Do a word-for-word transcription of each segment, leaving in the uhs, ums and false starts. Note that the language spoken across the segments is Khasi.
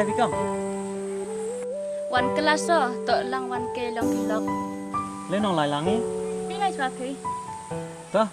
Bikam. Wan klas o, to lang wan ke long ki lok. Le nong lai lang i. Phi lai chwa phi. To.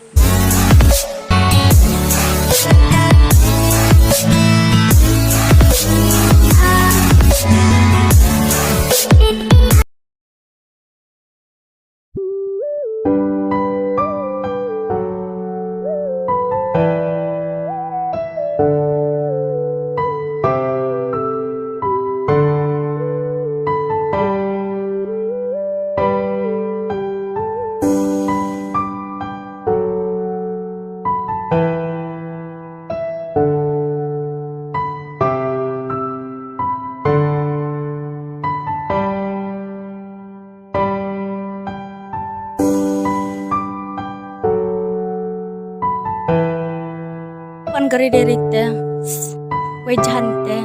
Wan gari deri te, wei jhan te.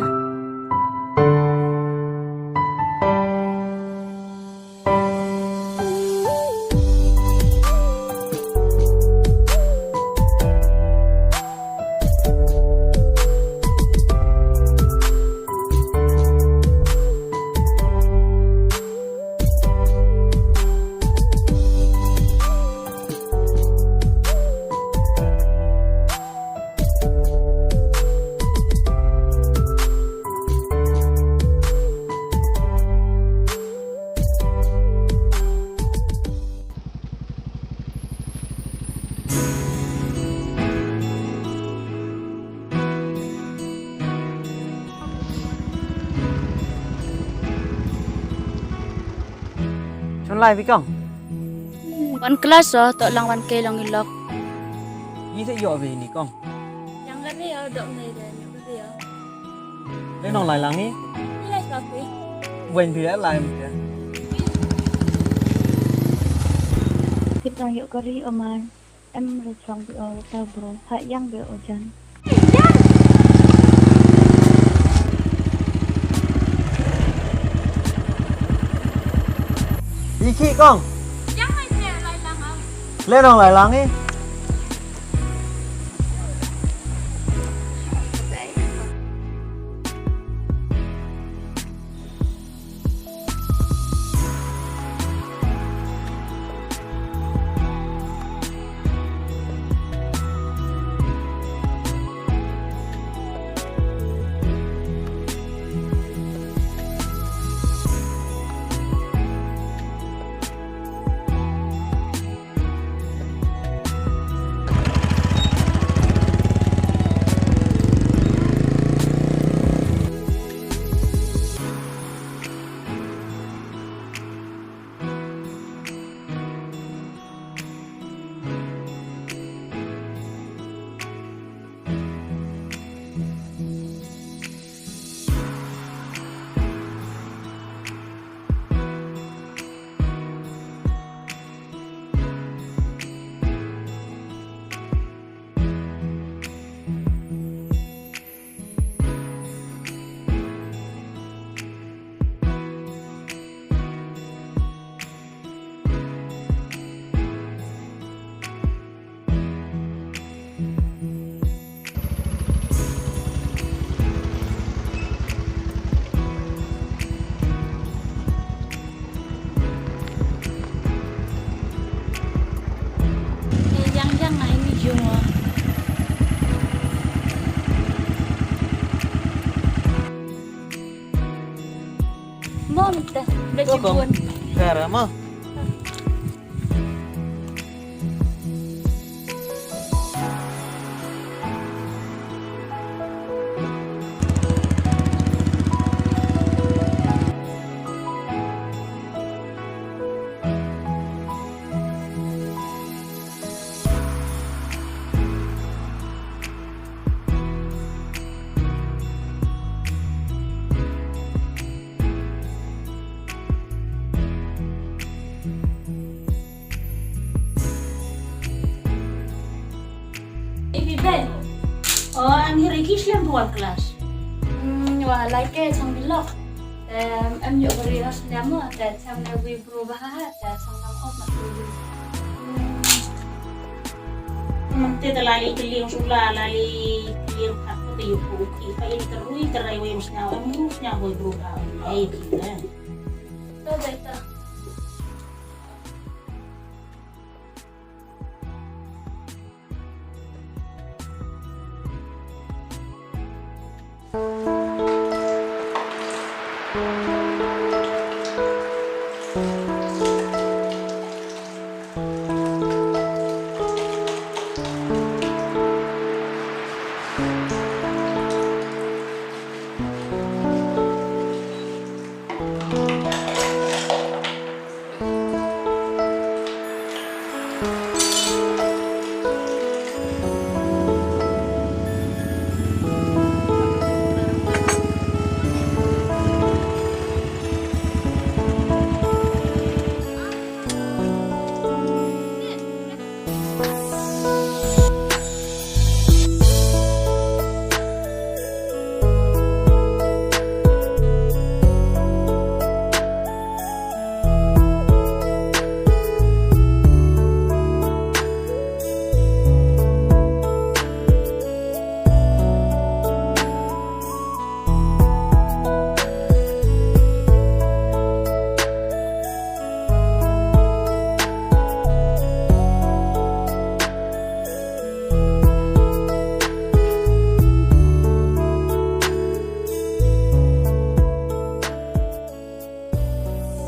Chun lai phi kong. Wan klas o, to lang wan kei long i lok. Ngi te ïoh ve ni kong. Yang ka ri o, dok nei de, yang ka ri o. Le nong lai lang i. Ni lai swa phi. Wen phi lai lai mi te. Kit nong ïoh ka ri o man. Em re chong bi o ta bro, ha yang bi o jan. Iki kong. Yang lai te lai lang ah. Le nong lai lang i. Yang yang na ini jung. Mom te, beli bun. Kara mo. Ibi ben. O, ang hiri ki slem buan klas. Hmm, wa lai ke chang bilok. Em, em yuk beri ras nyamo, te chang ne wi bro baha, te chang nam op mak wi. Hmm. Hmm, te te lali keliu sula, lali keliu aku Yu ku ki pa in terui terai wei musnya wei musnya wei bru ha. Ai di. To better.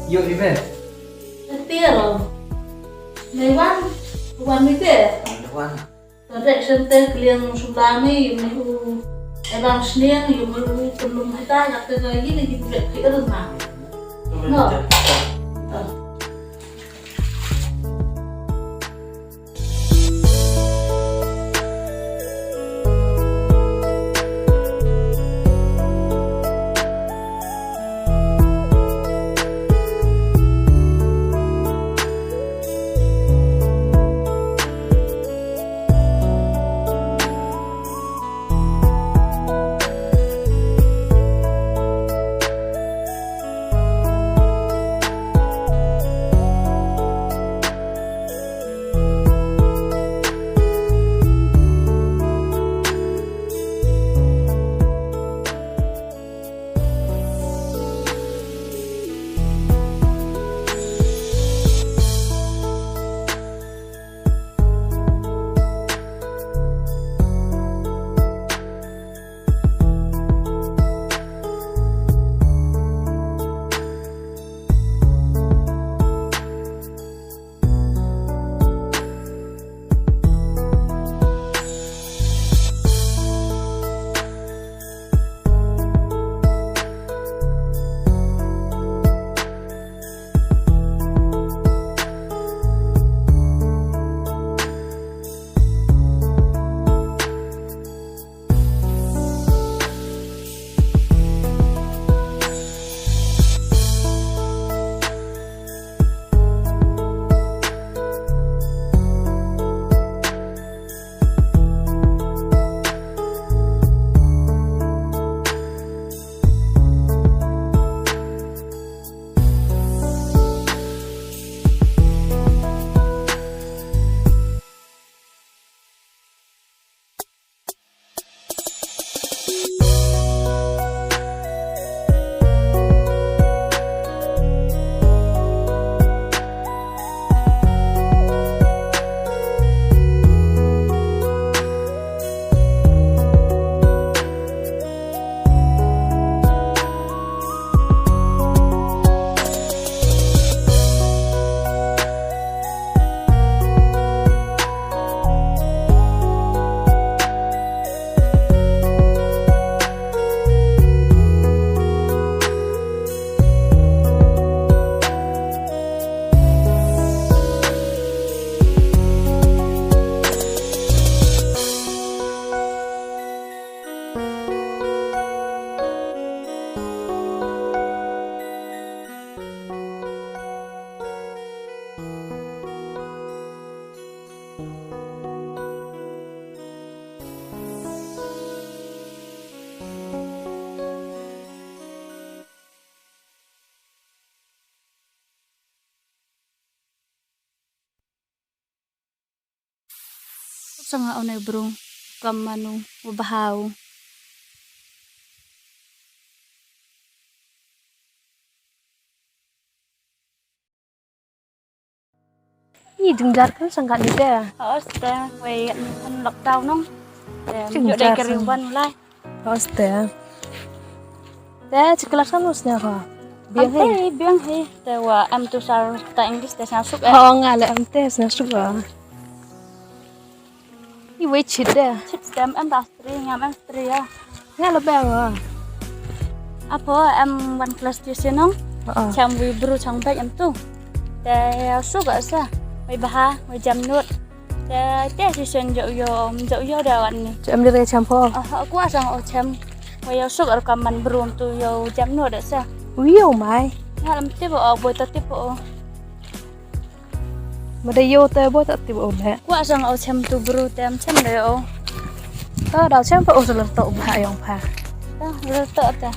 Yo, Iben. Tiar. Nai wan, wan mite. Wan. Direction te kliang sumla me, yung me u ebang sniang, yung me u penung kita, yak te kayi ni gitu dek kira na. No. Sanga one brung kam manu u bhau. Ni jingjar kan sangkat ni te. Os te, wei ni kan lockdown nong. Te, jingjar ka ring wan lai. Os te. Te, cikla kan us nya ko. Biang hei. Biang hei. Te wa em tu sar ta English te sna suk eh. Ho nga le em te sna suk wa. Iwei chit de. Chit stem em da stri ngam em stri ya. Nga la bel wa. Apo em wan klas ti sinong. Cham wi bru chang bek em tu. Te su ga sa. Wei baha wei jam nut. Te te si sen jo yo jo yo da wan ni. Cham de cham po. Ah aku asang o cham. Wei yo su ga kam man bru em tu yo jam nut da sa. Wi yo mai. Nga lam ti bo o boi ta ti bo o. Ma da ïoh te bo ta tip o le. Kwah sang o chem tu bru te am chem le o. Ta da chem pa o sa ler to ba yong pa. Ta ler to ta.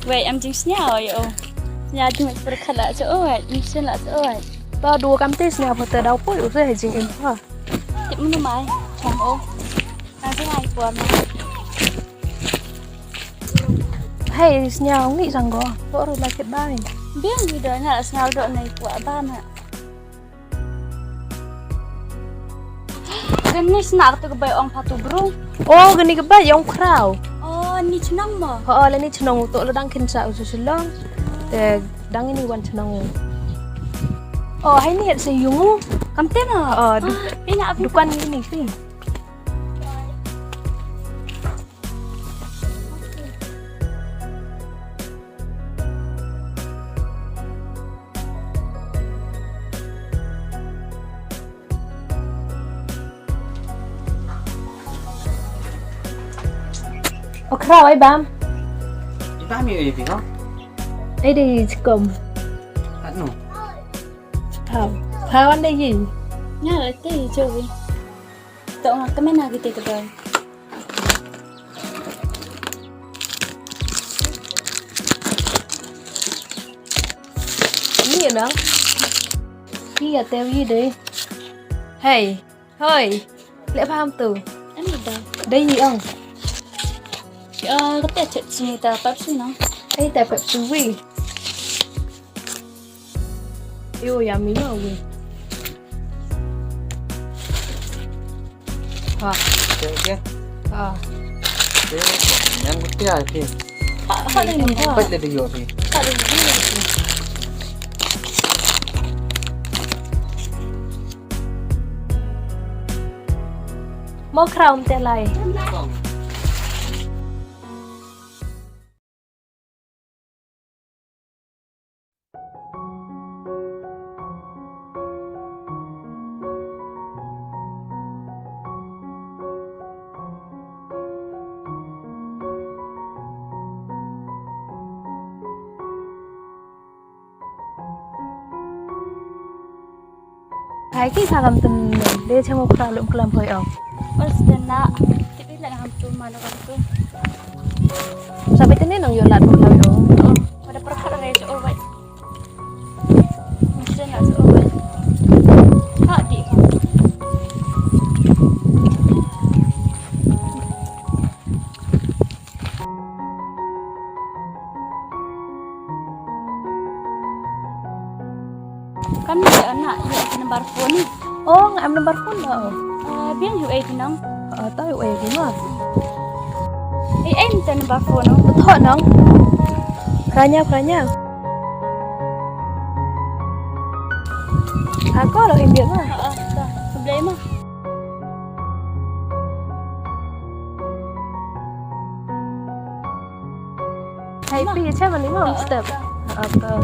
Wei am jing snya o yo. Snya jing per khala cho o ai, jing snya la cho o ai. Ta du kam te snya pa te dau poi o se jing im pa. Tip menu mai, chem o. Nanti ngai kuat mah. Hei, sniaw ngi sang go. Ko ru la kit bai. Biang ni do na sniaw do nai kuat ba ma. Kani snak tu ka bai ong patu bru. Oh, kani ka bai ong kraw. Oh, ni chnong mo. Ho, la ni chnong tu la dang kin sa usu sulong. Te dang ini wan chnong. Oh, hai ni se yung. Kam te mo. Oh, du- Pina abi. Dukan ini pi. Okra wai bam. Ibam yu ibi ho. Ai dei chikom. Anu. Pau. Pau ande yi. Nya la te yi jowi. To nga kemena kita tebai. Ni ya nang. Ni ya te wi dei. Hey, hoi. Lek paham tu. Ani da. Dei ni ong. Ya kata chat sini ta Pepsi no. Hey ta Pepsi wi. Yo ya mi no wi. Ha. Oke, oke. Ha. Oke, yang ketiga sih. Ha, ha, ini, ha. Empat dari yo sih. Ha, dari yo sih. Mo crown te lai. Hai ki salam ten de chamo kra lum klam hoi au. Pas dena tipi la ham tu mana kam tu. Sabi tene nang yolat mo klam yo. Oh, pada perkara re cho bai. Mesti nak cho bai. Ha di. Kan ni anak ïa number phone ni. Oh, nga am number phone ba. Oh, biang yu ai binang. Ah, ta yu ai binang. Ai ai minta number phone no. Tho nang. Pranya pranya. Ako lo hindi ma. Ah, ta. Sebelah ma. Hai pi che mali mo step. Apa?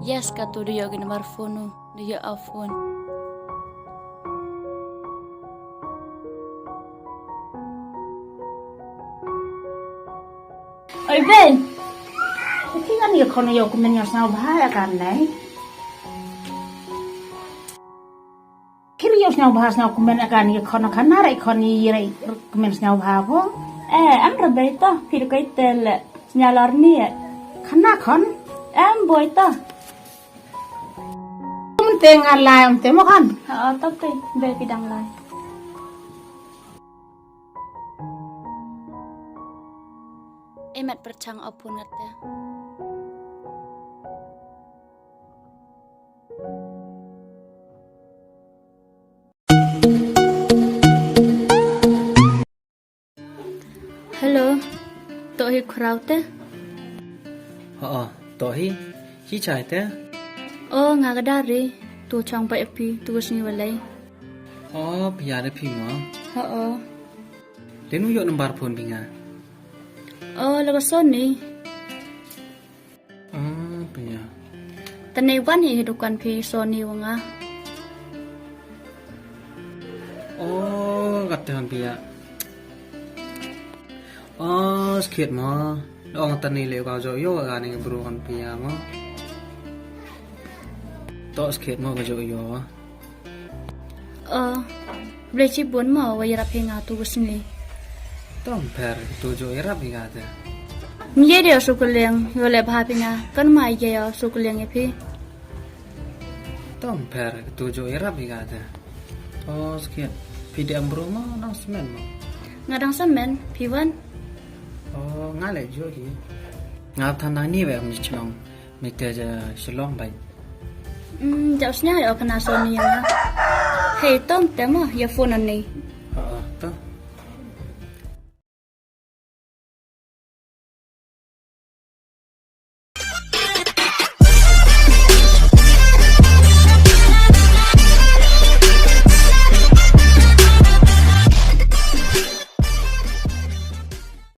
Yes, ka tu dia ke number phone. Dia a phone. Oi Ben. Ki kan ya kono ya kumen ya snau bahaya kan nai. Kiri Sñiawbha sñiaw kmen ka ni khon khana re khon ni re kmen sñiawbha ko. Eh, em re bei to, phi re kai te le sñiaw lor ni. Khana khon. Em boi to. Kum te nga lai em te mo khon. Ha, to te, bei phi dang lai. Emat perchang opun ngate. Hello, to hi khraw te? Ha, to hi. Hi chai te? O, nga ka dari. Tu chang pa epi, tu sngi walai. O, pia de pi mo. Ha, o. Denu yok number phone pi nga. O, la ka Sony. Ah, pia. Tane wan hi dukan phi Sony wa nga. O, kata pia. O, skit mo. Dong tane le ka jo yo ka ni bro kan pia mo. To skit mo ka jo yo. O, ble chi bun mo wa yarap hi nga tu ka sngi. Tom per tu jo yarap hi nga te. Ngi ye de su kuliang yo le bha pi nga kan ma ye yo su kuliang ye phi. Tom per tu jo yarap hi nga te. O, skit. Phi de ambro mo nang semen mo. Nga dang semen phi wan. O, nga le jo hi. Nga than nang ni we am chnong. Mi te ja Shillong bai. Hmm, ja snya ya kana Sony ya. Hei, tom te mo ya phone ani.